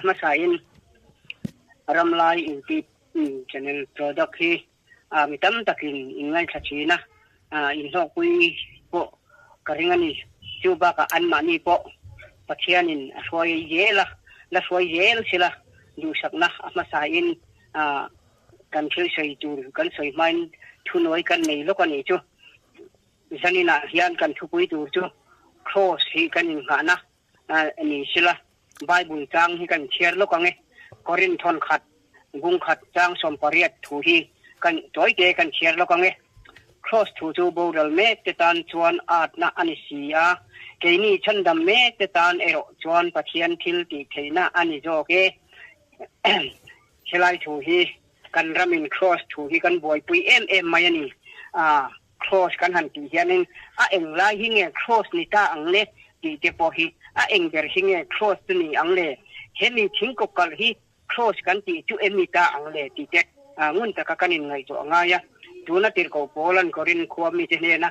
hmasain Ramlai YouTube channel product hi mi tam takin in ngaithla thin a, inhlawkpui pawh ka ring a ni. Chu bakah anmahni pawh Pathianin a hruai zel a, la hruai zel sila duhsakna a hmasain kan thil sawi tur kan sawi hmain thunawi kan nei lawk a nih chu. Zaninah hian kan thupui tur chu Kraws hi kan innghahna ni sila Bible chang hi kan chhiar lawk ang e. Korin thawn khat, bung khat chang 80 thu hi kan tawite kan chhiar lawk ang e. Kraws thu chu boral mek te tan chuan atna a ni si a, keini chhandam mek te tan erawh chuan Pathian thil tih theihna a ni zawk e. Helai thu hi kan ramin Kraws thu hi kan buaipui em em mai a ni. Kraws kan han tih hianin a eng lai hi nge kraws ni ta ang le tih te pawh hi a eng ber hi nge kraws chu ni ang le? Hemi thingkawp kalh hi kraws kan tih chu em ni ta ang le tih te ngun taka kan inngaihtuah a ngai a. Tuna tirhkoh Paula'n Korinth khua mite hnena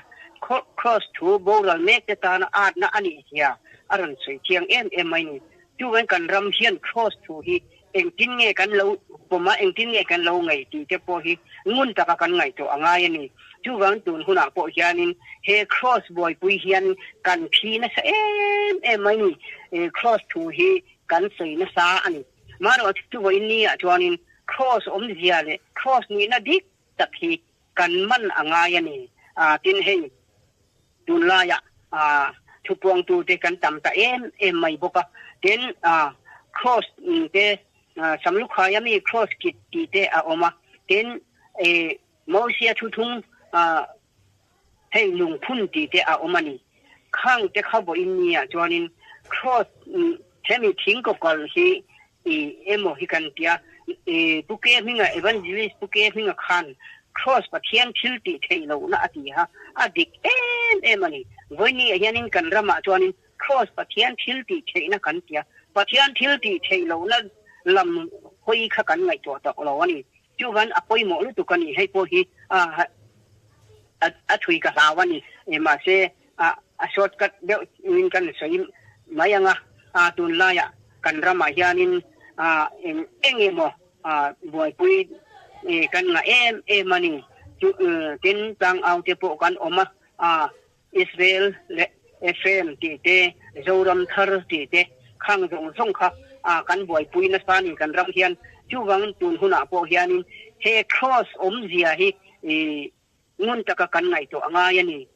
kraws thu boral mek te tana atna a nih zia a rawn sawi chiang em em mai ni. Chuvain kan ram hian kraws thu hi Engtin nge kan lo pawm a, engtin nge kan lo ngaih tih te pawh hi ngun taka kan ngaihtuah a ngai a ni. Chuvang tun hunah pawh hianin he Kraws buaipui hian kan thi nasa em em mai ni. Kraws thu hi kan sawi nasa a ni. Marawh chu vawiin ni ah chuanin Kraws awmzia leh Kraws nihna dik tak hi kan man a ngai a ni. Tin hei tunlaiah thupuangtute kan tam ta em em mai bawk a. Tin Kraws te Samlukhaia mi Kraws kit tih te a awm a. Tin Mosia thuthung hei lungphun tih te a awm a ni. Khang te kha vawiin nia chuanin Kraws hemi thingkawkal hi I emaw hi kan tia, i Pu Ke hminga, Evangelist Pu Ke hminga khan Kraws Pathian thil tih theih lohna a ti a, a dik em em a ni. Vawiini ah hianin kan ramah chuanin Kraws Pathian thil tih theihna kan tia, Pathian thil tih theih lohna lam hawi kha kan ngaihtuah tak lo a ni. Chuvan a pawimawh lutuk a ni, hei pawh hi a a thui ka hlau a ni. Mahse a shortcut deuh in kan sawi mai ang a, tunlaiah kan ramah hianin eng eng emaw buaipui kan ngah em em a ni. Tin, tlangau te pawh kan awm a, Israel leh Ephraim tih te, Zoram thar tih te, khang zawng zawng kha kan buaipui nasa a ni kan ram hian. Chuvangin tun hunah pawh hianin he Kraws awmzia hi ngun taka kan ngaihtuah a ngai a ni.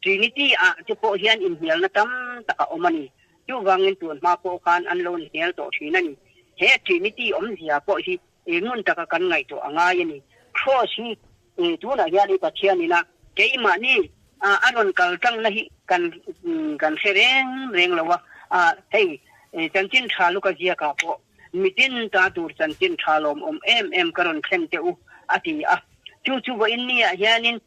Trinity ah te pawh hian inhnialna tam tak a awm a ni. Chuvangin tun hma pawh khan an lo inhnial tawh thin a ni. He Trinity awmzia pawh hi ngun taka kan ngaihtuah a ngai a ni. Kraws hi tunah hian i Pathianin a keimahni a rawn kal tangna hi kan kan hre reng reng lo a. Hei chanchin tha luka ziakah pawh mitin ta tur chanchin tha lawmawm em em ka rawn thlen teh u a ti a. Chu chu vawiin niah hianin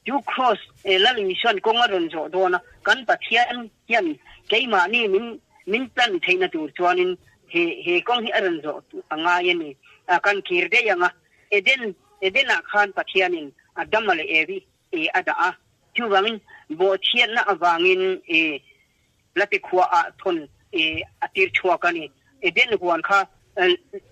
chu Kraws Lal Isuan kawng a rawn zawh dawn a, kan Pathian hian keimahni min min tlan theihna tur chuanin he he kawng hi a rawn zawh a ngai a ni. Kan kir daih ang a, Eden Edenah khan Pathianin Adama leh Evi a dah a, chuvangin bawhchhiatna avangin Lati khuaah thawn a tir chhuak a ni. Eden huan kha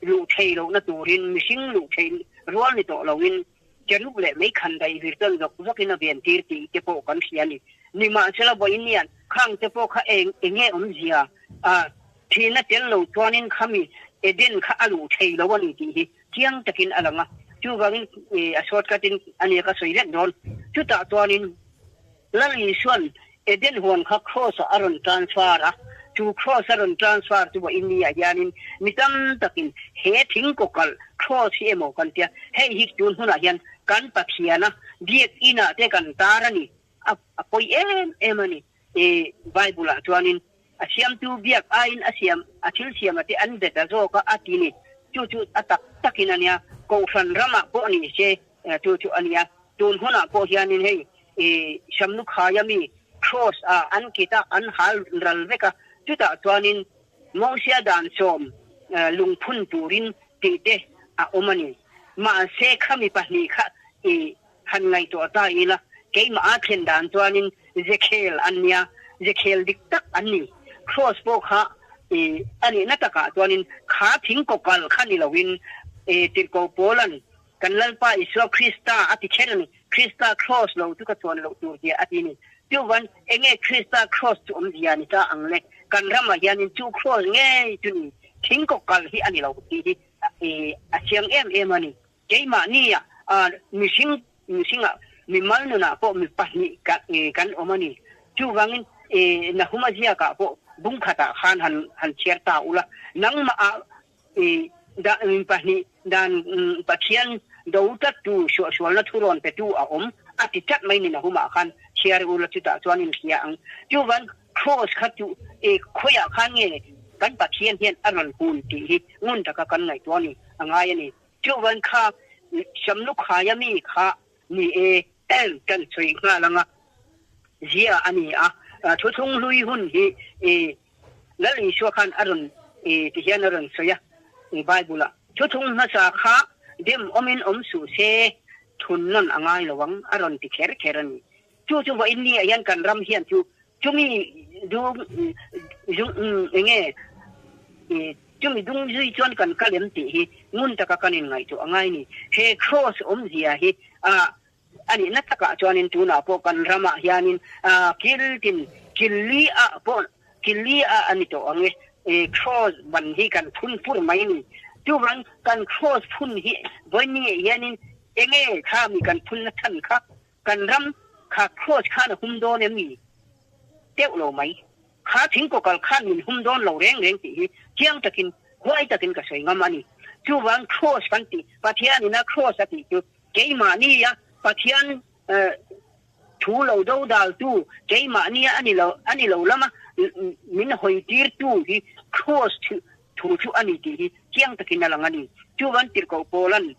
luh thei lohna turin mihring luh thei rual ni tawh loin cherub leh meikhan daih vir tawn zawk zawkin a ven tir tih te pawh kan hria a ni. Nimahsela vawiin nian khang te pawh kha eng enge awmzia a thihna tel lo chuanin khami Eden kha a luh thei lo a ni tih hi chiang takin a lang a. Chuvangin a shortcut in a nia ka sawi vek dawn. Chutah chuanin Lal Isuan Eden huan kha Kraws ah a rawn transfer a, chu Kraws a rawn transfer chu vawiin ni ah hianin mi tam takin he thing kawkalh Kraws hi emaw kan tia, hei hi tun hunah hian kan Pathiana biak inah te kan tar a ni, a pawi em em a ni. I Bible ah chuanin a siamtu biak aiin a siam a thil siama te an bet a zawk a a ti ni. Chu chu a tak takin a nia, Kohhran ramah pawh ni se chu chu a nia. Tun hunah pawh hianin hei i Samlukhaia mi Kraws ah an kit a, an hal ral vek a, chutah chuanin Mosia dan sawm lungphun turin tih te a awm a ni. Mahse khami pahnih kha i han ngaihtuah ta ila, keimah a thlen dan chuanin Zekhel an nia, Zekhel dik tak an ni. Kraws pawh kha. I a nihna takah chuanin kha thing kawkal kha ni loin i tirhkoh Paula'n kan Lalpa Isua Krista a ti kher a ni. Krista Kraws lo chu ka chuan loh tur zia a ti ni. Chuvan enge Krista Kraws chu awmzia ni ta ang le? Kan ramah hianin chu Kraws ngei chu ni thing kawkal hi a ni lo tih hi i a chiang em em a ni. Keimahnia mihring mihringah mimal nunah pawh mi pahnih kan awm a ni. Chuvangin Nahuma ziakah pawh bung khatah khan han han chhiar ta ula, nangmahah mi pahnih dan Pathian do tlattu suahsualna thurawn petu a awm a ti tlat mai ni Nahumah khan chhiar ula chutah chuan in hria ang. Chuvang Kraws kha chu khawiah khan nge kan Pathian hian a rawn hun tih hi ngun taka kan ngaihtuah a ni a ngai a ni. Chuvan kha Samlukhaia mi kha ni e kan sawi nghal anga zia a ni a, thuthlung hlui hun hi Lal Isua khan a rawn ti hian a rawn sawi a Bible-ah. Thuthlung hmasa kha dem awmin awm suh se thun nawn a ngai lo ang a rawn ti kher kher a ni. Chu chu vawiin ni ah hian kan ram hian chu chumi dung enge chumi dung zui chuan kan kal em tih hi ngun taka kan inngaihtuah a ngai ni. He kraws awmzia hi a nihna takah chuanin tunah pawh kan ramah hianin kil tin kil li ah pawh kil li ah a ni tawh ang e kraws ban hi kan phun fur mai a ni. Chuvang kan kraws phun hi vawiin ni ah hianin enge khami kan phunna chhan kha Kan ram kha Kraws khan a hum dawn em ni? Teuh lo mai. Kha thingkawkal khan min hum dawn lo reng reng tih hi chiang takin, huai takin ka sawi ngam a ni. Chuvang Kraws kan tih, Pathianin a Kraws a tih chu keimahnia Pathian thu lo do daltu, keimahnia a ni lo, a ni lo lama min hawitirtu hi Kraws thu chu a ni tih hi chiang takin a lang a ni. Chuvan tirhkoh Paula'n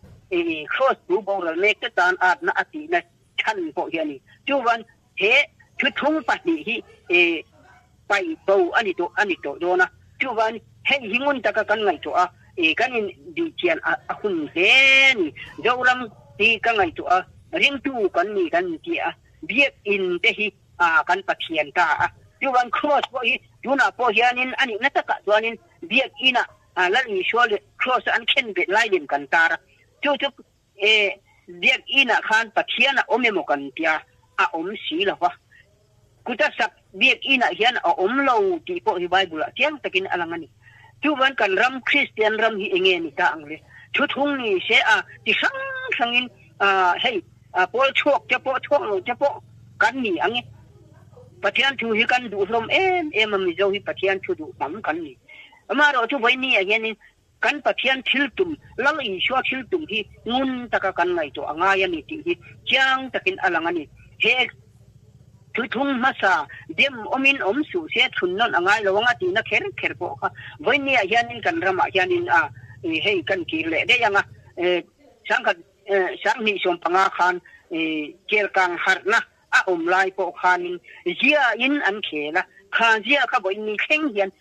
Kraws thu boral mek te tan atna a tihna chhan pawh hi a ni. Chuvan he thuthlung pahnih hi paih bo a ni tawh a ni tawh dawn a. Chuvan hei hi ngun taka kan ngaihtuah a, kan inbihchian a hun hle a ni. Zoram hi ka ngaihtuah a, ringtu kan ni kan inti a, biakinn te hi a kan Pathian ta a. Chuvan Kraws pawh hi tunah pawh hianin a nihna takah chuanin Biakinah Lal Isua leh Kraws an khen bet lai lem kan tar a. Chu chu e Biakinah khan Pathian a awm emaw kan tia a awm si lo va. Kuta sak Biakinah hian a awm lo tih pawh hi Bible-ah chiang takin a lang a ni. Chuvan kan ram Kristian ram hi enge ni ta ang le? Thuthung ni se a ti hrang hrangin hei pawl chhuak te pawh chhuak lo te pawh kan ni ang e. Pathian thu hi kan duh hlawm em em a, Mizo hi Pathian thu duh hnam kan ni. Amaherawh chu vawiin ah hianin kan Pathian thil tum, Lal Isua thil tum hi ngun taka kan ngaihtuah a ngai a ni tih hi chiang takin a lang a ni. He Thuthlung hmasa dem awmin awm suh se chhun nawn a ngai lo ang a tihna kher kher pawh kha vawiin ah hianin kan ramah hianin a hei kan kir leh daih ang a, sangkhat sanghnih 15 khan kelkang harhna a awm lai pawh khanin ziain an khel a, kha zia kha vawiin ni thleng hian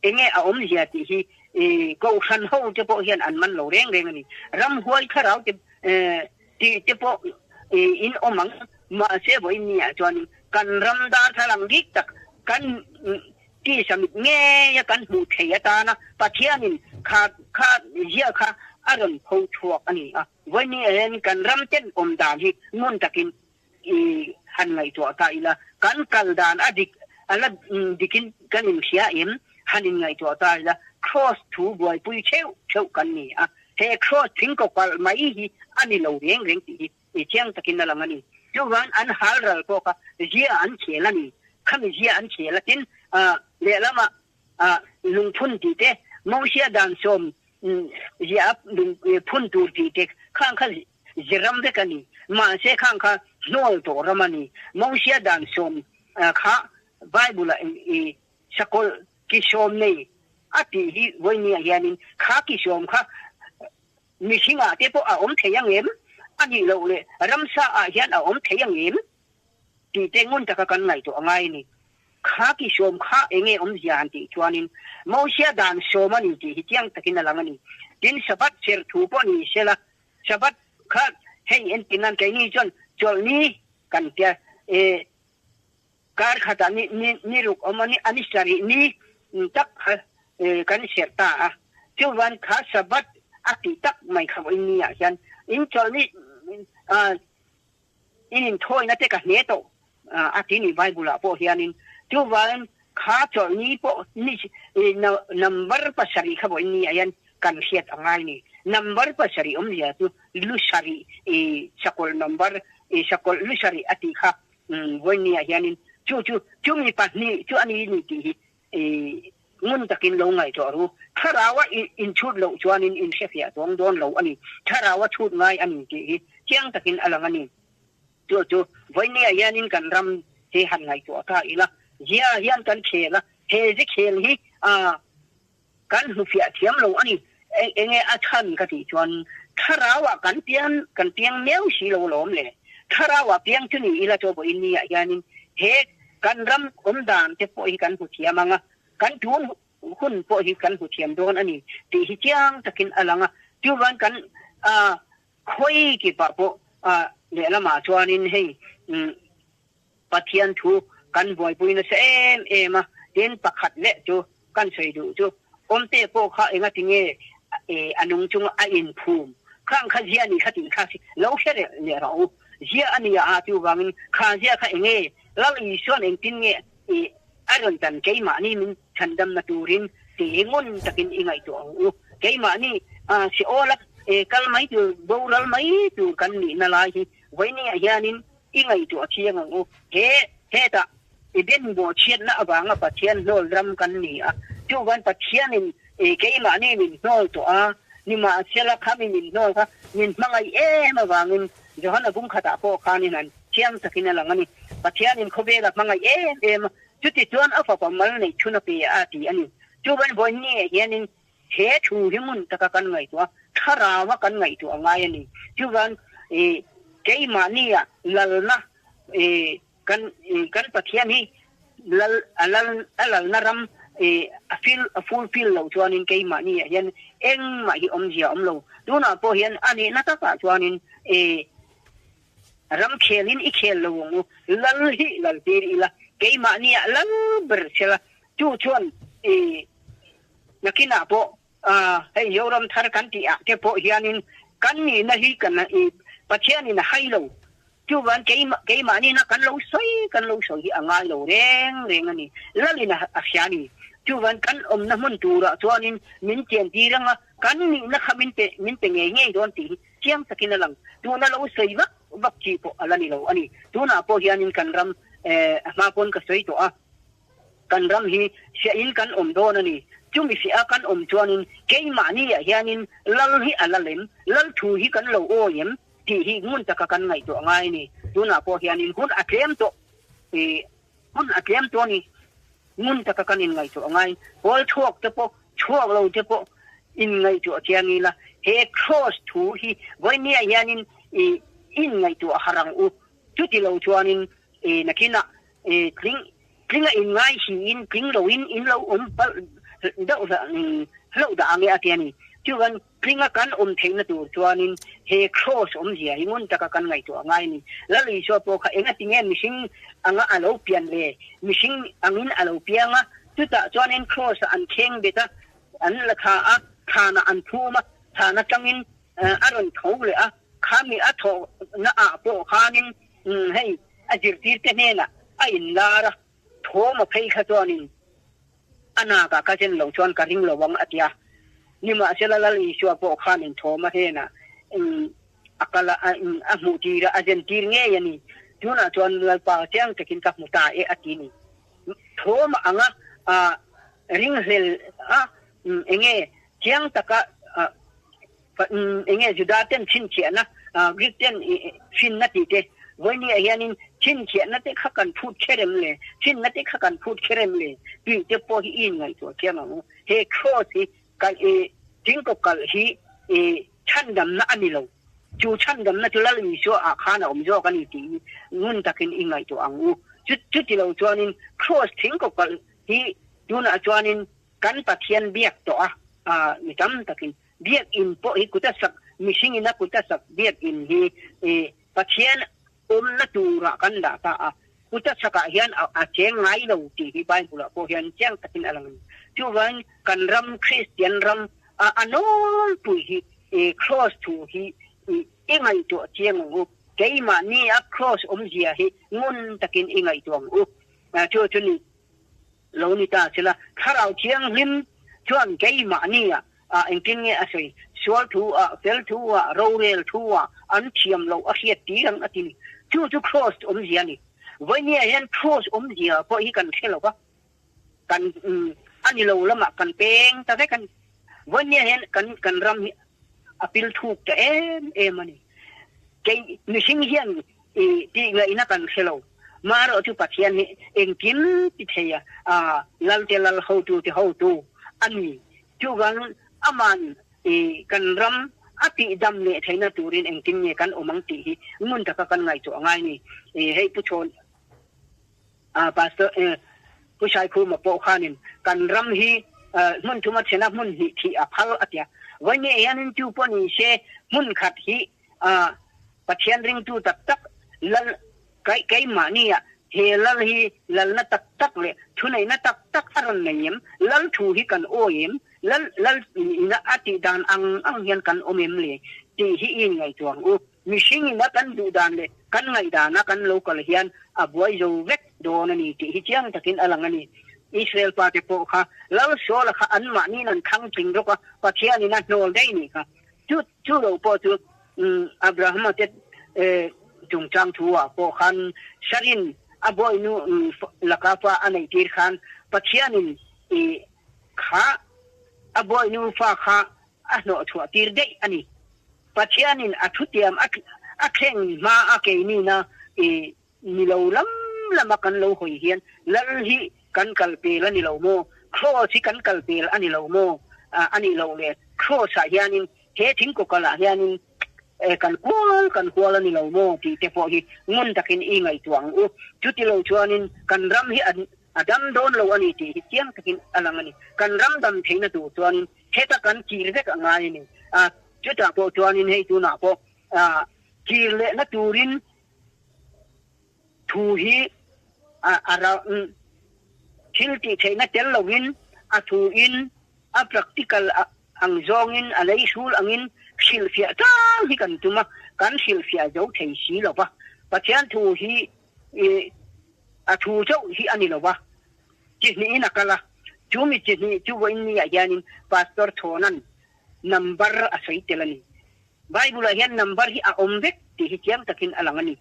Enge a awmzia tih hi Kohhran ho te pawh hian an man lo reng reng a ni. Ramhuai thlarau te tih te pawh in awm ang. Mahse vawiin ni ah chuanin kan ram darthlalang dik tak kan tisa mit ngeia kan hmuh thei atana Pathianin kha kha zia kha a rawn pho chhuak a ni a. Vawiin ni ah hian kan ram ten awm dan hi ngun takin I han ngaihtuah ta ila, kan kal dan a dik a la dikin kan inhria em? Han inngaihtuah ta ila, Kraws thu buaipui theuh theuh kan ni a, he kraws thing ko palh mai hi a ni lo reng reng tih hi i chiang takin a lang a ni. Chuvan an hal ral pawh kha zia an khel a ni, khami zia an khel a, tin lehlamah lungphun tih te, Mosia dan sawm zia lungphun tur tih te khang kha Ziram vek a ni. Mahse khang kha hnawl tawh ram a ni. Mosia dan sawm kha Bible-ah i sakawlh ki sawm nei a tih hi vawinia hianin kha ki sawm kha mihringah te pawh a awm thei ang em? A nih loh leh ramsa ah hian a awm thei ang em? Tih te ngun taka kan ngaihtuah a ngai a ni. Kha ki sawm kha enge awmzia han tih chuanin Mosia dan sawm a ni tih hi chiang takin a lang a ni. Tin, Sabbath serh thu pawh ni sela Sabbath kha hei entir nan keini chuan chawlhni kan tia e kar khatah ni ni ni ruk awm a ni a ni sarih ni. tak kha kan serh ta a. Chuvan kha Sabbath a tih tak mai kha vawiin ni ah hian in chawlhni in inthawina te ka hne tawh a ti ni Bible ah pawh hianin. Chuvan kha chawlhni pawh ni number pasarih kha vawiin ni ah hian kan hriat a ngai ni. Number pasarih awmzia chu lu sarih sakawlh number sakawlh lu sarih a tih kha vawiin ni ah hianin chu chu chumi pahnih chu a ni ni tih hi ngun takin lo ngaihtuah ru. Thlaraua inchhut loh chuanin in hrefiah chuang dawn lo a ni. Thlaraua chhut ngai a ni tih hi chiang takin a lang a ni. Chu chu vawinia hianin kan ram hi han ngaihtuah ta ila, zia hian kan khel a, he ze khel hi kan hmufiah thiam lo a ni. Enge a chhan ka tih chuan thlarauah kan pian kan piang miau si lo alawm le. Thlarauah piang chu ni ila chu vawiin ni ah hianin he kan ram awm dan te pawh hi kan hmu thiam ang a, kan tun hun pawh hi kan hmu thiam dawn a ni tih hi chiang takin a lang a. Chuvan kan khawi kipah pawh lehlamah chuanin hei Pathian thu kan buaipui nasa em em a, tin pakhat leh chu kan sawi duh chu Awmte pawh kha enga tinge a nung chunga a inphum khang kha zia ni kha tih kha lo hre reh leh rawh u. Zia a nia a chuvangin kha zia kha enge Lal Isuan engtin nge a rawn tan keimahni min chhandamna turin tih hi ngun takin i ngaihtuah ang u. Keimahni Seola kal mai tur boral mai tur kan nihna lai hi vawinia hianin I ngaihtuah thiang ang u. He hetah i benbawh chhiatna avanga Pathian hnawl ram kan ni a, chuvan Pathianin keimahni min hnawl tawh a, nimahsela khami min hnawl kha min hmangaih em avangin Johana bung khatah pawh khanin an thiang takin a lang a ni. Pathianin khawvela hmangaih em em a, chuti chuan a fapa mal neih chhun a pe a ti a ni. Chuvan vawiin hianin He thu hi hmun taka kan ngaihtuah a, thlaraua kan ngaihtuah a ngai a ni. Chuvan i keimahnia lalna i kan i kan Pathian hi lal a lal a lalna ram i a fill a fulfill loh chuanin keimahniah hian engmah hi awmzia a awm lo. Tunah pawh hian a nihna takah chuanin i ram khelin i khel lo ang u, lal hi lal tir ila, keimahniah lal ber sela chu chuan i Nakinah pawh hei Zoram thar kan tih ah te pawh hianin kan nihna hi kan Pathianin a hai lo. Chuvan keimah nihna kan lo sawi kan lo sawi hi a ngai lo reng reng a ni. Lalin a hria a ni. Chuvan kan awmna hmun turah chuanin min chian tir anga kan nihna kha min pe min pe ngei ngei dawn tih hi chiang takin a lang. Tuna lo sawi vak vak chi pawh a la ni lo a ni. Tunah pawh hianin kan ram a hma pawn ka sawi tawh a. Kan ram hi fiahin kan awm dawn a ni. Chumi fiah a kan awm chuanin keimahniah hianin lal hi a la lem, lal thu hi kan lo awi em tih hi ngun taka kan ngaihtuah ngai a ni. Tunah pawh hianin hun a tlem tawh i hun a tlem tawh a ni. Ngun taka kan inngaihtuah ngai. Pawl chhuak te pawh chhuak lo te pawh inngaihtuah chiang ila he cross thu hi vawinia hianin i inngaihtuah harh ang u. Chuti lo chuanin i nakinah I tling tling a in ngai si in tling lo in in lo awm palh deuh hlauh dah ang e a ti a ni. Chuan tling a kan awm theihna tur chuanin he cross awmzia hi ngun taka kan ngaihtuah a ngai a ni. Lal Isua pawh kha engati nge mihring anga a lo pian le? Mihring angin a lo piang a, chutah chuanin cross ah an kheng bet a, an la thla a, thlanah an phum a, thlan atangin a rawn tho leh a, khami a thawhna ah pawh khanin hei A zirtirte hnenah a inlar a, thawm a phei kha chuanin a nakah ka zen loh chuan ka ring lo ang a ti a. Nimahsela Lal Isua pawh khanin thawm a hnenah a kal a, a hmuh tir a, a zen tir ngei a ni. Tunah chuan Lalpa chiang takin ka hmu ta e a ti ni. Thawm a anga ringhlel a, enge chiang taka Enge Juda ten chhinchhiahna, Greek ten finna tih te, vawinia hianin chhinchhiahna te kha kan phut kher em le, finna te kha kan phut kher em le tih te pawh hi i inngaihtuah thiam ang u. He cross hi kalh i thingkaw kalh hi i chhandamna a ni lo. Chu chhandamna chu Lal Isua ah khan a awm zawk a ni tih hi ngun takin i ngaihtuah ang u. Chuti lo chuanin cross thingkaw kalh hi tunah chuanin kan Pathian biak tawh a mi tam takin Biakinn pawh hi kuta sak, mihringin a kuta sak biakinn hi Pathian awmna turah kan dah ta a, kuta sakah hian a cheng ngai lo tih hi Bible-ah pawh hian chiang takin a lang a ni. Chuvangin kan ram Kristian ram a a nawlpui hi i Kraws thu hi i ngaihtuah chiang ang u. Keimahni a Kraws awmzia hi ngun takin i ngaihtuah ang u. Chu chu ni lo ni ta sela, Thlarau Thianghlim chuan keimahni ah engtin nge a sawi? Sual thu ah, fel thu ah, rorel thu ah an thiam loh a hriat tir ang a ti ni. Chu chu Kraws awmzia a ni. Vawinia hian Kraws awmzia pawh hi kan hre lo va. Kan a ni lo lamah kan peng ta vek a ni. Vawinia hian kan kan ram hi a pil thuk ta em em a ni. Kei mihring hian i tih ngaihna kan hre lo. Marawh chu Pathian hi engkim ti thei a, lal te lal hotu te hotu a ni. Chuvang aman i kan ram a tih dam leh theihna turin engtin nge kan awm ang tih hi ngun taka kan ngaihtuah ngai ni. I hei Pu Chhawn Pastor Pu Saikhuma pawh khanin kan ram hi hmun thuma thena hmun hnih thih a phal a tia. Vawiin hianin chu pawh ni se hmun khat hi Pathian ringtu tak tak lal keimahni ah he lal hi lalna tak tak leh thuneihna tak tak a rawn nei em? Lal thu hi kan awi em? Lal lal ina a tih dan ang ang hian kan awm em le? Tih hi i inngaihtuah ang u. Mihring ina kan duh dan leh kan ngaihdana kan lo kal hian a buai zo vek dawn a ni tih hi chiang takin a lang a ni. Israel pate pawh kha lal Saula kha anmahniin an thlang tling rawk a, Pathianin a hnawl daih nih kha. Chu chu lo pawh chu Abrahama te chungchang thu ah pawh khan Sarin a bawihnu laka fa a neih tir khan Pathianin kha a bawihnu fa kha a hnawh chhuah tir daih a ni. Pathianin a thutiam a thleng hma a keinina ni lo lam lama kan lo hawi hian lal hi kan kal pel a ni lo maw? Kraws hi kan kal pel a ni lo maw? A nih loh le, kraws ah hianin he thingkaw kalah hianin kan kual kan kual a ni lo maw tih te pawh hi ngun takin i ngaihtuah ang u. Chuti lo chuanin kan ram hi a dam dawn lo a ni tih hi chiang takin a lang a ni. Kan ram dam theihna tur chuanin heta kan kir vek a ngai a ni. Chutah pawh chuanin hei tunah pawh kir lehna turin Thu hi a thil tih theihna tel lovin a thu in a practical ang zawngin a lei hrul angin hrilhfiah tlang hi kan tum a, kan hrilhfiah zo thei si lo va. Pathian thu hi a thu chauh hi a ni lo va, chi hnihin a kal a, chu mi chi hnih chu vawiin ni ah hianin Pastor Chhawna'n number a sawi tel a ni. Bible ah hian number hi a awm vek tih hi chiang takin a lang a ni.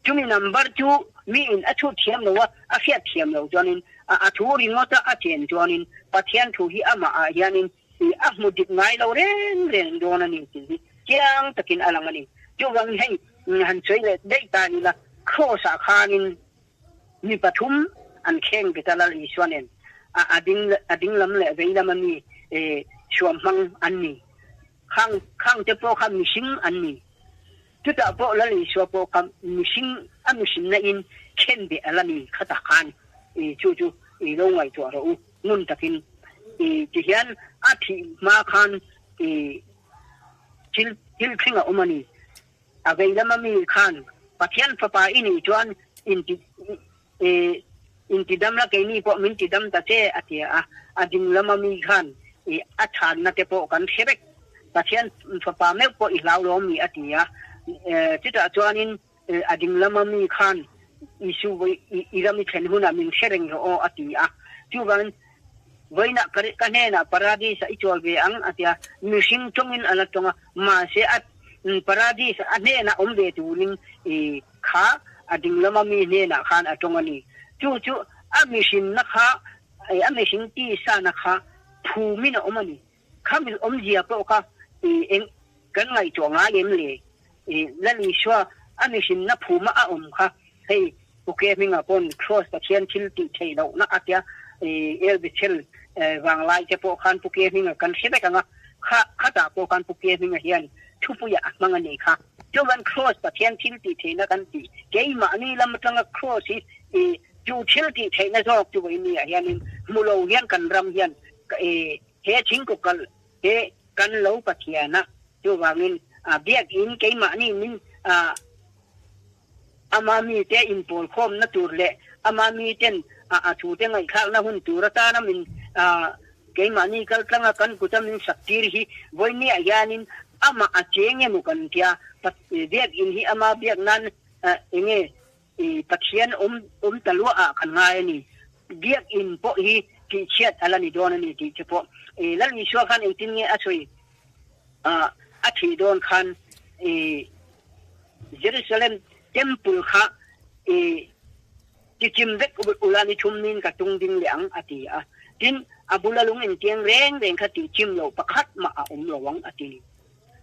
Chumi number chu miin a chhut thiam lo a, a hriat thiam lo chuanin, a thu ringawta a chen chuanin Pathian thu hi amah ah hianin a hmu dik ngai lo reng reng dawn a ni tih hi chiang takin a lang a ni. Chuvangin hei han sawi leh daih ta ila, Kraws ah khanin mi pathum an kheng bet a Lal Isua nen a ding a ding lam leh vei lama mi suam hmang an ni. Khang khang te pawh kha mihring an ni. Chutah pawh Lal Isua pawh kha mihring a mihrinna in khen beh a la ni kha tak khan i chu chu i lo ngaihtuah rawh u ngun takin i ti hian a thih hma khan i thil thil thleng a awm a ni. A vei lama mi khan Pathian fapa i nih chuan inti i intidam la keini pawh min tidam ta che a ti a, a ding lama mi khan i a chhanna te pawh kan hre vek. Pathian fapa meuh pawh i hlau lo mi a ti a, chutah chuanin a ding lama mi khan Isu i ram i thlen hunah min hre reng rawh aw a ti a, chuvangin vawiinah ka hnenah Paradis ah i chawl ve ang a ti a, mihring tawngin a la tawng a, mahse a Paradis a hnenah awm ve turin i kha a ding lama mi hnenah khan a tawng a ni. Chu chu a mihrinna kha, a mihring tisana kha phumin a awm a ni. Kha mil awmzia pawh kha i eng kan ngaihtuah ngai em le? I Lal Isua a mihrinna phuma a awm kha hei Puke hmingah pawn Kraws Pathian thil tih theih lohna a tia i El Bethel vanglai te pawh khan Puke hminga kan hre vek ang a, kha khatah pawh khan Puke hminga hian thupuiah a hmang a nih kha. Chuvan Kraws Pathian thil tih theihna kan tih keimahni lam atanga Kraws hi i chu thil tih theihna zawk chu vawiin ni ah hianin hmu lo hian kan ram hian i he thingkaw kalh he kan lo Pathian a, chuvangin biakin keimahni min ama mite inpawlkhawmna tur leh ama miten a thute ngaihthlakna hun tur atana min. Keimahni kal tlanga kan kuta min sak tir hi vawinia hianin amah a cheng emaw kan tia, Biakin hi ama biak nan enge Pathian awm awm ta luah ah kan ngai a ni. Biakin pawh hi tihchhiat a la ni dawn a ni tih te pawh Lal Isua khan engtin nge a sawi a thih dawn khan Jerusalem Temple kha Tichim vek ula ni thum nin ka tung ding leh ang, a ti a. Tin, a bula lung intiang reng reng kha tihchim loh pakhat mah a awm lo ang, a ti.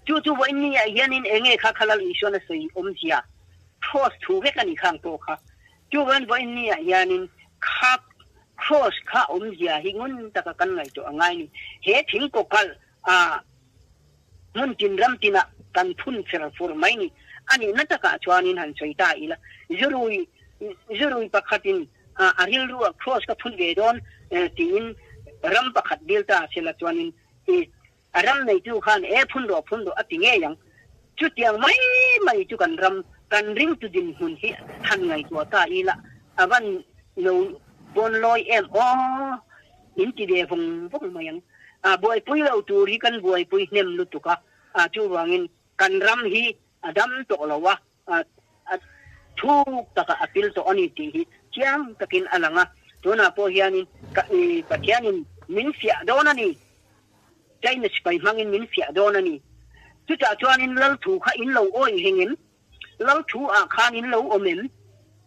Chu chu vawiin ni ah hianin eng nge kha khalal Isuan a sawi awmzia Cross thu vek a ni khang pawh kha. Chu vawiin vawiin ni ah hianin kha Cross kha awmzia hi ngun taka kan ngaihtuah a ngai ni. He thing kawkalh a hmun tin ram tinah kan phun fer fur mai ni. A nihna takah chuanin han sawi ta ila, zurui zurui pakhatin a rilru a cross ka phun ve dawn tiin ram pakhat dil ta sela chuanin i a ram neitu khan e phun rawh phun rawh a ti ngei ang. Chutiang mai mai chu kan ram kan ringtu dinhmun hi han ngaihtuah ta ila a van lo bawn lawi em aw! In ti ve vawng vawng mai ang. A buaipui lo tur hi kan buaipui hnem lutuk a, a chuvangin kan ram hi a dam tawh lo a, a thuk takah a pil tawh a ni tih hi chiang takin a lang a. Tunah pawh hianin Pathianin min fiah dawn a ni, China sipai hmangin min fiah dawn a ni. Chutah chuanin Lal thu kha in lo awih heng em? Lal thu ah khan in lo awm em?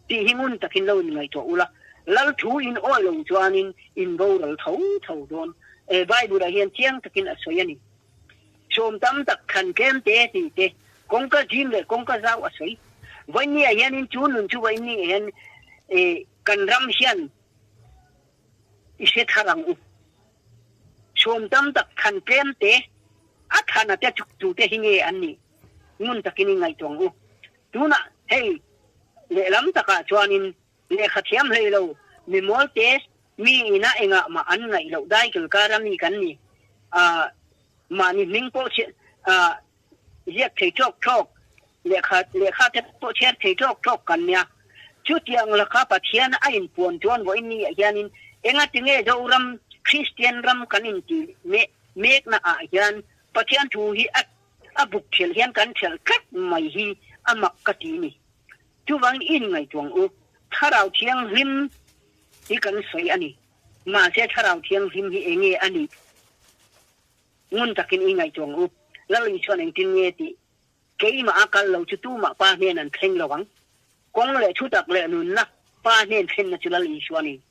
Tih hi ngun takin lo in ngaihtuah ula, Lal thu in awih lo chuanin in boral tho tho dawn. E, Bible ah hian chiang takin a sawi a ni. Sawm tam tak thlan tlem te tih te, kawngka zim leh kawngka zau a sawi. Vawiinni ah hianin chu nun chu vawiinni ah hian e, kan ram hian i hre thar ang u. Sawm tam tak thlan tlem te, a thlan a te chuk tu te hi nge an nih? Ngun takin i ngaihtuah ang u. Tunah hei lehlam takah chuanin lehkha thiam hlei lo mi mawl te mi ina engah mah an ngaih loh dai kilkara mi kan ni. Ahh mahni hming pawh ahh ziak thei tawk tawk lehkha lehkha te pawh chhiar thei tawk tawk kan nia. Chutiang laka Pathian a inpuan chuan vawiin ni ah hianin engatinge Zoram Kristian ram kan inti mekna ah hian Pathian thu hi a A buk ṭhelh hian kan ṭhelh tlat mai hi a mak ka ti ni. Chuvangin i inngaihtuah ang u, Thlarau Thianghlim hi kan sawi a ni. Mahse Thlarau Thianghlim hi eng nge a nih? Ngun takin i ngaihtuah ang u. Lal Isuan engtin nge tih? Keimah a kal lo chu tumah Pa hnen an thleng lo ang. Kawng leh thutak leh nunna Pa hnen thlenna chu Lal Isua ni.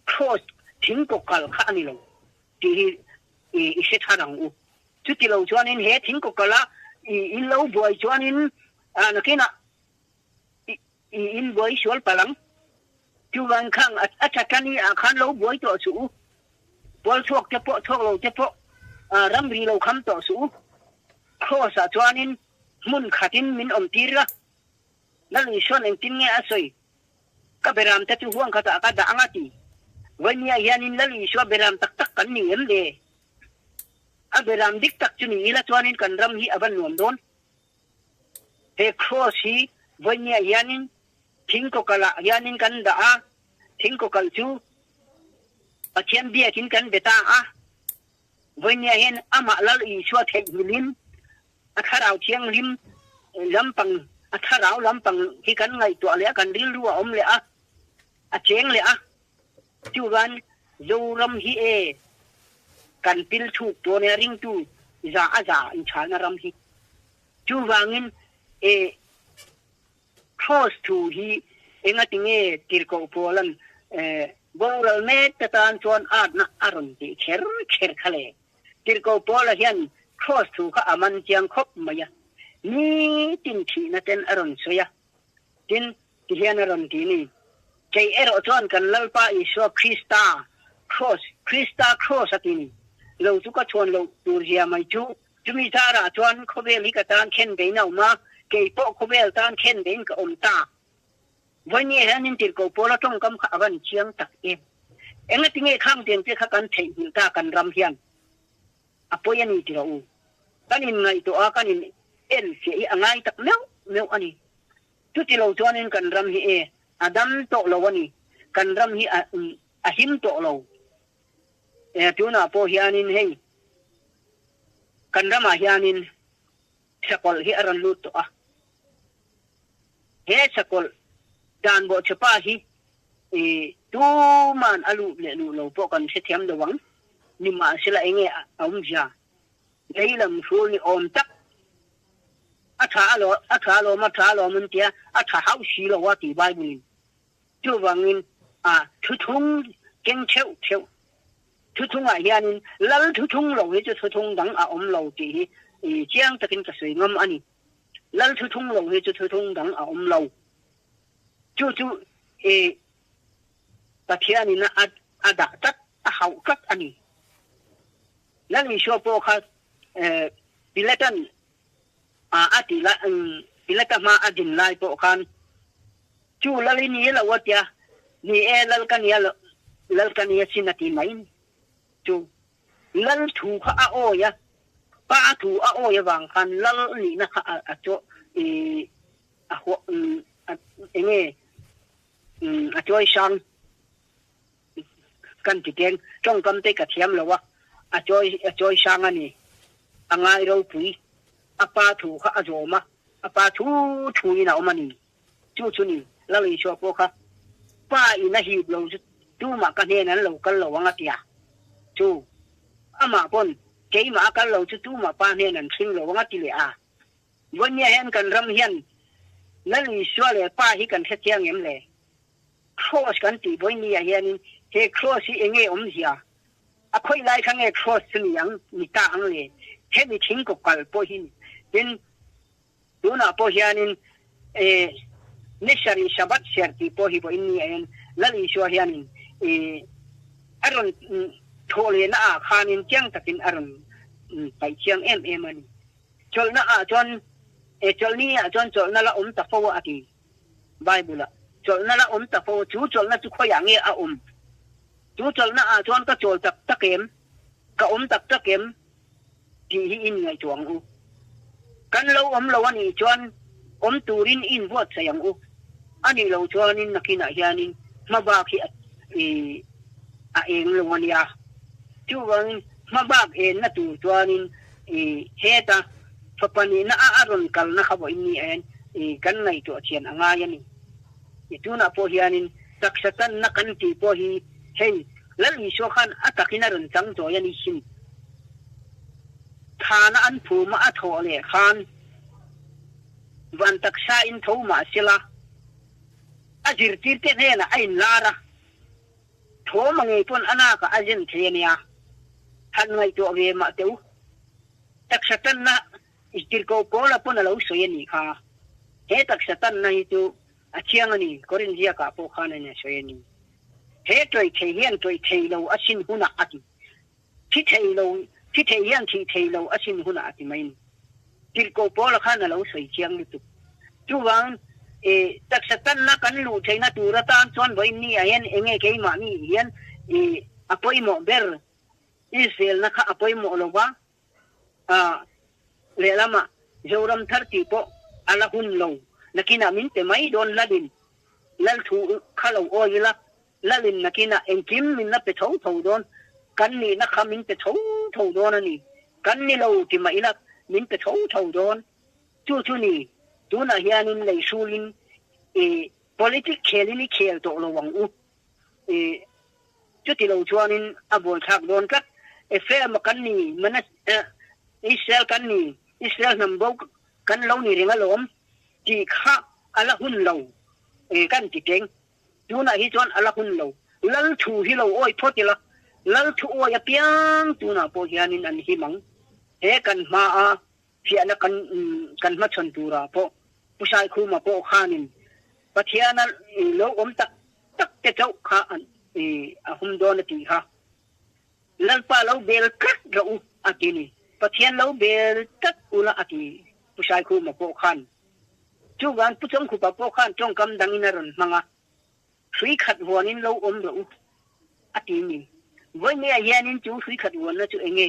Kraws thing kawkalh kha a ni lo tih hi i hre thar ang u. Chuti lo chuanin he thing kawkala i in lo buai chuanin nakinah i in buai sual palh ang. Chuvang khang a tha tani ah khan lo buai tawh suh u. Pual chhuak te pawh chhuak lo te pawh ramri lo kham tawh suh u. Kraws ah chuanin hmun khatin min awm tir la. Lal Isuan engtin nge a sawi? Ka beram te chu huang khatah ka dah ang a ti. Vawinia hianin Lal Isua beram tak tak kan ni em le? A beram dik tak chu ni ila chuanin kan ram hi a va nuam dawn. He cross hi vawinia hianin thing kawkalh ah hianin kan dah a, thing kawkalh chu Pathian biakin kan be ta a. Vawinia hian amah Lal Isua theihnghilhin a thlarau thianghlim lampang, a thlarau lampang hi kan ngaihtuah leh a, kan rilru a awm leh a, a cheng leh a. Chuvan Zoram hi e kan pil thuk dawn e a ringtu za a za inchhalna ram hi. Chuvangin e Cross thu hi engatinge tirhkoh Paula'n boral mek te tan chuan atna a rawn tih kher kher kha le? Tirhkoh Paula hian Cross thu kha a man chiang khawp mai a, nitin thihna ten a rawn sawi a. Tin, tihian a rawn ti ni, Kei erawh chuan kan Lalpa Isua Krista Kraws, Krista Kraws a ti ni, lo chu ka chhuan loh tur zia mai chu. Chumi zarah chuan khawvel hi ka tan khen vein a awm a, kei pawh khawvel tan khen vein ka awm ta. Vawinia hianin tirhkoh Paula tawngkam kha a van chiang tak em. Engatinge khang tiang te kha kan theihnghilh ta kan ram hian? A pawi a ni ti rawh u. Kan inngaihtuah a, kan in enfiah hi a ngai tak meuh meuh a ni. Chuti lo chuanin kan ram hi e a dam tawh lo a ni. Kan ram hi a a him tawh lo. Tunah pawh hianin hei kan ramah hianin sakawlh hi a rawn lut tawh a. He sakawlh dan bawhchhepa hi tuman a luh leh luh lo pawh kan hrethiam lo ang. Nimahsela enge a awmzia? Lei lam hrul ni awm tak a tha alawm, a tha alawm, a tha alawm an tia, a tha hauh si lo a ti Bible in. Chuvangin a thuthung keng theuh theuh thuthungah hianin lal thuthung lo hi chu thuthung dang a awm lo tih hi chiang takin ka sawi ngam a ni. Lal thuthung lo hi chu thuthung dang a awm lo. Chu chu i Pathianin a dah tlat, a hauh tlat a ni. Lal Isua pawh kha Pilatan a tih lai, Pilata hma a din lai pawh khan Chu lal i ni lo a tia, ni e lal ka nia lo, lal ka nia sin a ti mai ni. Chu lal thu kha a awi a, pa thu a awi avang khan lal nihna kha a chaw i a huah enge a chawi sang kan ti teng tawngkam te ka thiam lo a, a chawi a chawi sang a ni. A ngai ropui, a pa thu kha a zawm a, a pa thu thu in a awm a ni. Chu chu ni, Lal Isua pawh kha Pa in a hip lo chu tumah ka hnen an lo kal lo ang a tia. Chu, amah pawn keimah a kal lo chu tumah Pa hnen an thleng lo ang a ti leh a. Vawnia hian kan ram hian Lal Isua leh Pa hi kan hrethiang em le? Cross kan tih vawinia hianin he cross hi enge awmzia? A khawih lai kha nge cross chu ni ang, ni ta ang le? Hemi thingkaw kal pawh hi ni. Tin, Tunah pawh hianin e ni sarih Sabbath ser tih pawh hi vawiin ni ahin Lal Isua hianin e a rawn thawh lehna ah khanin chiang takin a rawn paih chiang em em a ni. Chawlhna ah chuan e chawlhni ah chuan chawlhna la awm ta fo a ti Bible ah. Chawlhna la awm ta fo chu chawlhna chu khawiah nge a awm? Chu chawlhna ah chuan ka chawl tak tak em? Ka awm tak tak em? Tih hi in ngaihtuah ang u. Kan lo awm lo a nih chuan awm turin i inbuatsaih ang u. A nih loh chuanin nakinah hianin hmabak hi a eng lo a nia. Chuvangin hmabak enna tur chuanin heta fapa nihna a a rawn kalna kha vawiin ni en kan ngaihtuah thian a ngai a ni. Tunah pawh hianin taksa tanna kan tih pawh hi hei Lal Isua khan a takin a rawn chang chawi a ni sin. Thana an phum a thawh leh khan van taksa in tho mah sela a zirtirte hnenah a inlar a, thawm a ngei pawn a nakah a zen thei a nia. Han ngaihtuah ve mah teh u. Taksa tanna tirhkoh Paula pawn a lo sawi a nih kha. He taksa tanna hi chu a chiang a ni, Korin ziakah pawh khan a sawi a ni. He tawih thei hian tawih thei lo a sin hunah a ti. Thi thei lo, thi thei hian thih thei lo a sin hunah a ti mai ni. Tirhkoh Paula khan a lo sawi chiang lutuk. Chuvang, e, taksa tanna kan luh theihna tur atan chuan vawiin ni ah hian enge keimahni hian, e, a pawimawh ber Israelna kha a pawimawh lo va, a, lehlamah Zoram thar tih pawh a la hun lo. Nakinah min pe mai dawn Lalin, Lal thu kha lo awi ila, Lalin nakinah engkim min la pe tho tho dawn, kan nihna kha min pe tho tho dawn a ni. Kan ni lo ti mah ila min pe tho tho dawn. Chu chu ni, tunah hianin lei hrulin i politic khelin i khel tawh lo ang u. I chuti lo chuanin a buaithlak dawn tlat. Ephraim kan ni, Manasseh, Israel kan ni, Israel hnam bo kan lo ni reng alawm tih kha a la hun lo kan ti teng. Tunah hi chuan a la hun lo. Lal thu hi lo awi phawt ila, Lal thu awi apiang tunah pawh hianin an him ang. He kan hmaa fiahna kan kan hmachhawn turah pawh Pu Saikhuma pawh khanin Pathiana lo awm tak tak te chauh kha a hum dawn a tih kha. Lalpa lo bel tlat rawh u a ti ni. Pathian lo bel tlat ula a ti Pu Saikhuma pawh khan. Chuvang Pu Chawngkhupa pawh khan tawngkam dangin a rawn hmang a, hrui khat vuanin lo awm rawh u a ti ni. Vawinia hianin chu hrui khat vuanna chu enge?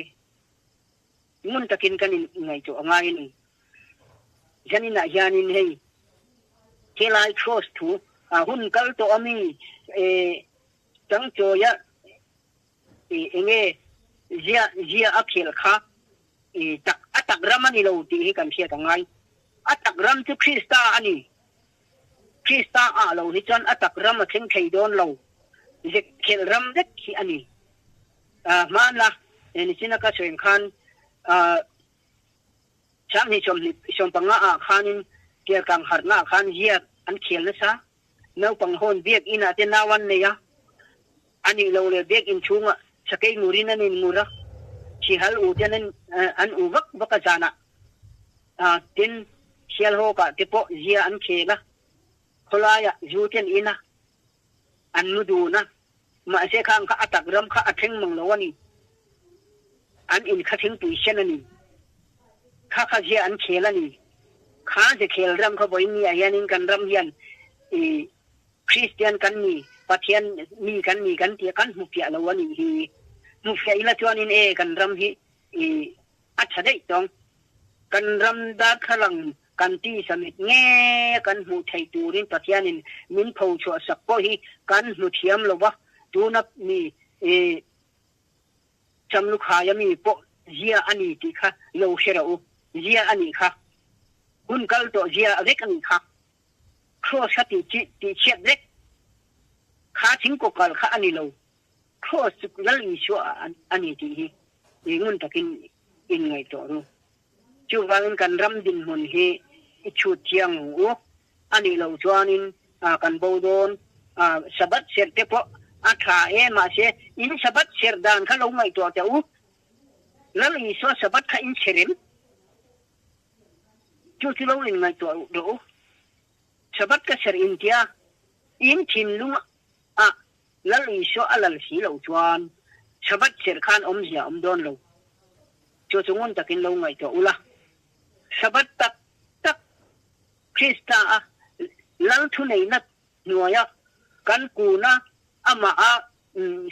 Ngun takin kan in ngaihtuah a ngai a ni. Zaninah hianin hei helai cross thu a hun kal tawh a mi e changchawia. enge zia zia a khel kha tak a tak ram a ni lo tih hi kan hriat a ngai. A tak ram chu Krista a ni. Krista ah lo hi chuan a tak ram a thleng thei dawn lo. Zek khelh ram vek hi a ni. Hmanla nichin a ka sawi ang khan Sanghnih 25 ah khanin Kelkang harhna ah khan ziak an khel nasa. Naupang hawn biakinn ah te nau an nei a, a nih loh leh biakinn chhungah sakei ngurin an in ngur a, thihal u ten an u vak vak a zanah tin Sialhawk ah te pawh zia an khel a, khawlaiah zu te an in a, an mu dun a, mahse khang kha a tak ram kha a thleng mang lo a ni. An in kha thingpui sen a ni. Kha kha zia an khel a ni. Kha ze khel ram kha vawiin ni ah hianin kan ram hian i Kristian kan ni, Pathian mi kan ni kan tih kan hmu fiah lo a nih hi. Hmu fiah ila chuanin e kan ram hi i a tha daih tawng. Kan ram darthlalang kan tisa mit nge kan hmuh theih turin Pathianin min pho chhuah sak pawh hi kan hmu thiam lo va, tuna mi i Chamlukhaia mi pawh zia a ni tih kha lo hre rawh u, zia a nih kha, hun kal tawh zia vek a nih kha, Kraws kha tih tih chhiat vek kha thingkaw kal kha a ni lo, Kraws chu Lal Isua a ni tih hi ngun takin in ngaihtuah ru. Chuvangin kan ram dinhmun hi i chhut thiang ang u. A nih loh chuanin kan bo dawn. Sabbath serh te pawh a tha e, mahse in Sabbath serh dan kha lo ngaihtuah teh u. Lal Isua Sabbath kha in chhe rem. Chu chu lo in ngaihtuah rawh u. Sabbath ka serh in tia in thinlung ah Lal Isua a lal si loh chuan Sabbath serh khan awmzia a awm dawn lo. Chu chu ngun takin lo ngaihtuah ula. Sabbath tak tak Krista a Lal thuneihna hnuaia kan kuna amah a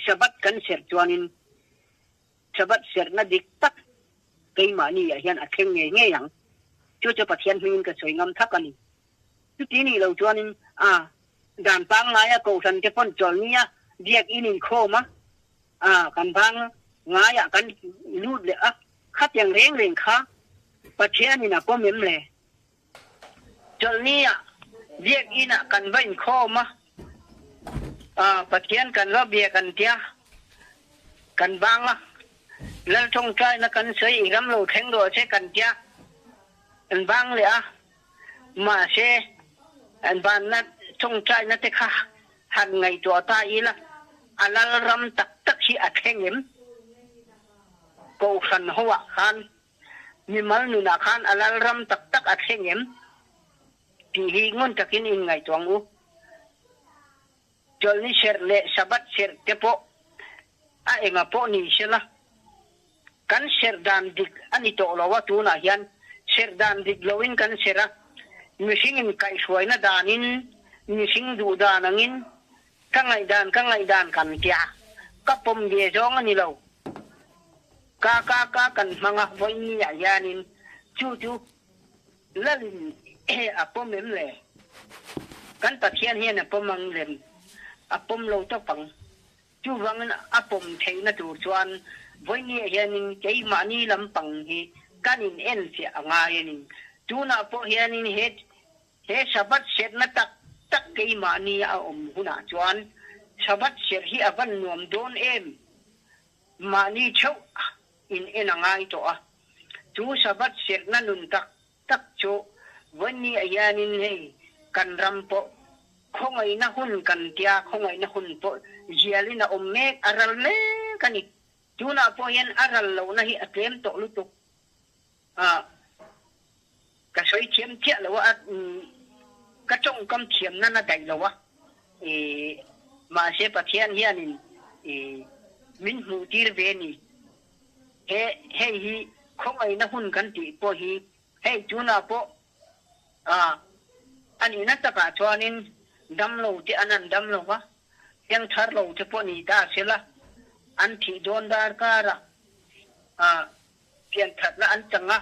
Sabbath kan serh chuanin Sabbath serhna dik tak keimahni ah hian a thleng ngei ngei ang. Chu chu Pathian hmingin ka sawi ngam thak a ni. Chuti nih lo chuanin a dan pangngaia kohhran te pawn chawlhnia biakinn inkhawm a, a kan bang ngaiah kan lut leh a, khatiang reng reng kha Pathianin a pawm em le? Chawlhnia biakinn ah kan va inkhawm a, a Pathian kan va bia kan tia, kan bang a, Lal tawngtaina kan sawi i ram lo thleng rawh se kan tia, kan bang leh a. Mahse, an banna tawngtaina te kha han ngaihtuah ta ila, a lal ram tak tak hi a thleng em? Kohhran hoah khan, mimal nunah khan a lal ram tak tak a thleng em? Tih hi ngun takin inngaihtuah ang u. Chawlhni serh leh Sabbath serh te pawh a enga pawh ni sela, kan serh dan dik a ni tawh lo a, tunah hian serh dan dik loin kan serh a, mihringin kaihhruaina danin, mihring duh dan angin ka ngaihdan ka ngaihdan kan tia, ka pawm ve zawng a ni lo. Ka ka ka kan hmang a, vawiin hianin chu chu Lalin a pawm em le? Kan Pathian hian a pawm ang lem? A pawm lo tawp ang. Chuvangin a pawm theihna tur chuan vawinia hianin keimahni lampang hi kan in enfiah a ngai a ni. Tunah pawh hianin he he Sabbath serhna tak tak keimahni a awm hunah chuan Sabbath serh hi a van nuam dawn em? Mahni theuh in en a ngai tawh a. Chu Sabbath serhna nun tak tak chu vawiin ah hianin hei kan ram pawh khawngaihna hun kan tia, khawngaihna hun pawh zialin a awm mek, a ral mek a ni. Tunah pawh hian a ral lohna hi a tlem tawh lutuk a, ka sawi thiam chiah lo a, ka tawngkam thiam nan a daih lo a, mahse Pathian hianin min hmuh tir ve a ni. He hei hi khawngaihna hun kan tih pawh hi hei tunah pawh ah a nihna takah chuanin damlo te an han dam lo va, piangthar lo te pawh ni ta sela an thih dawn dar karah ah pianthatna an chang a,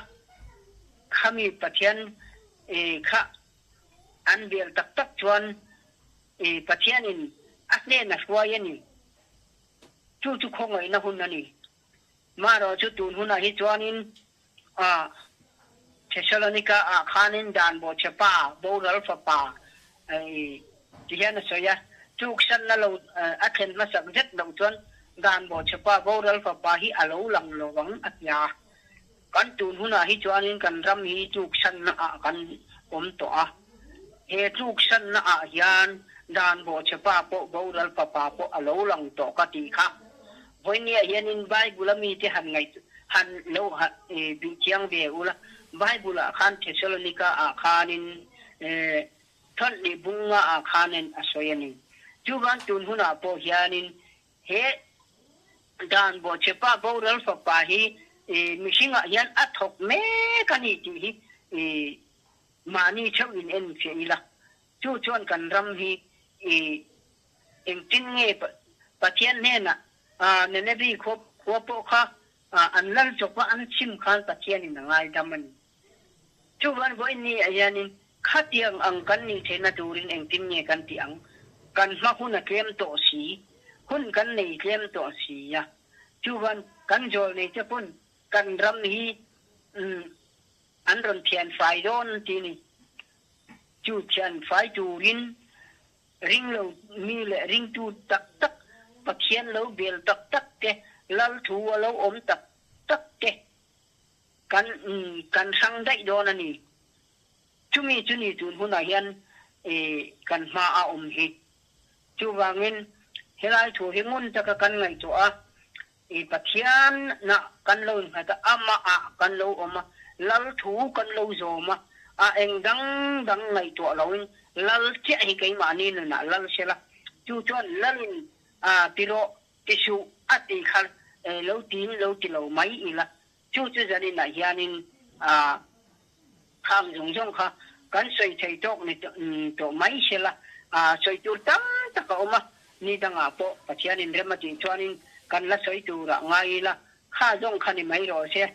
khami Pathian kha an bel tak tak chuan Pathianin a hnena hruai a ni. Chu chu khawngaihna hun a ni. Marawh chu tun hunah hi chuanin a Thessalonica ah khanin dan bawhchhepa, boral fapa i ti hian a sawi a. Chuksanna lo a thlen hmasak zet loh chuan dan bawhchhepa, boral fapa hi a lo lang lo ang a ti a. Kan tun hunah hi chuanin kan ram hi tluksanna ah kan awm tawh a. He tluksanna ah hian dan bawhchhepa pawh boral fapa pawh a lo lang tawh ka tih kha. Vawinia hianin Bible a mite han ngaih han lo bih chiang ve ula, Bible ah khan Thessalonica ah khanin Thawlhnih bunga ah khanin a sawi a ni. Chuvan tun hunah pawh hianin He dan bawhchhepa boral fapa hi mihringah hian a thawk mek a ni tih hi mahni theuh in en fiah ila. Chu chuan kan ram hi engtin nge Pathian hnenah Nineveh khua pawh kha an lal chawp a, an chim khan Pathianin a ngaidam a ni. Chuvan vawiin ni ah hianin khatiang ang kan nih theihna turin engtin nge kan tih ang? Kan hma hun a tlem tawh si, hun kan nei tlem tawh si a. Chuvan kan zawl nei te pawn kan ram hi an rawn thian fai dawn ti ni. Chu thian fai turin ring lo mi leh ringtu tak tak, Pathian lo bel tak tak te, Lal thu a lo awm tak tak te, Kan kan hrang daih dawn a ni. Chumi chu ni tun hunah hian kan hma a awm hi. Chuvangin helai thu hi ngun taka kan ngaihtuah a, i Pathian nah kan lo innghat a, amah ah kan lo awm a, Lal thu kan lo zawm a, a eng dang dang ngaihtuah loin Lal chiah hi keimahni nunah Lal sela. Chu chuan Lalin a ti rawh, ti suh a tih kha lo tiin lo ti lo mai ila. Chu chu zaninah hianin a khang zawng zawng kha kan sawi thei tawk ni tawh mai sela, sawi tur tam tak a awm a, ni dangah pawh Pathianin rem a tih chuanin kan la sawi turah ngai ila, kha zawng kha ni mai rawh se.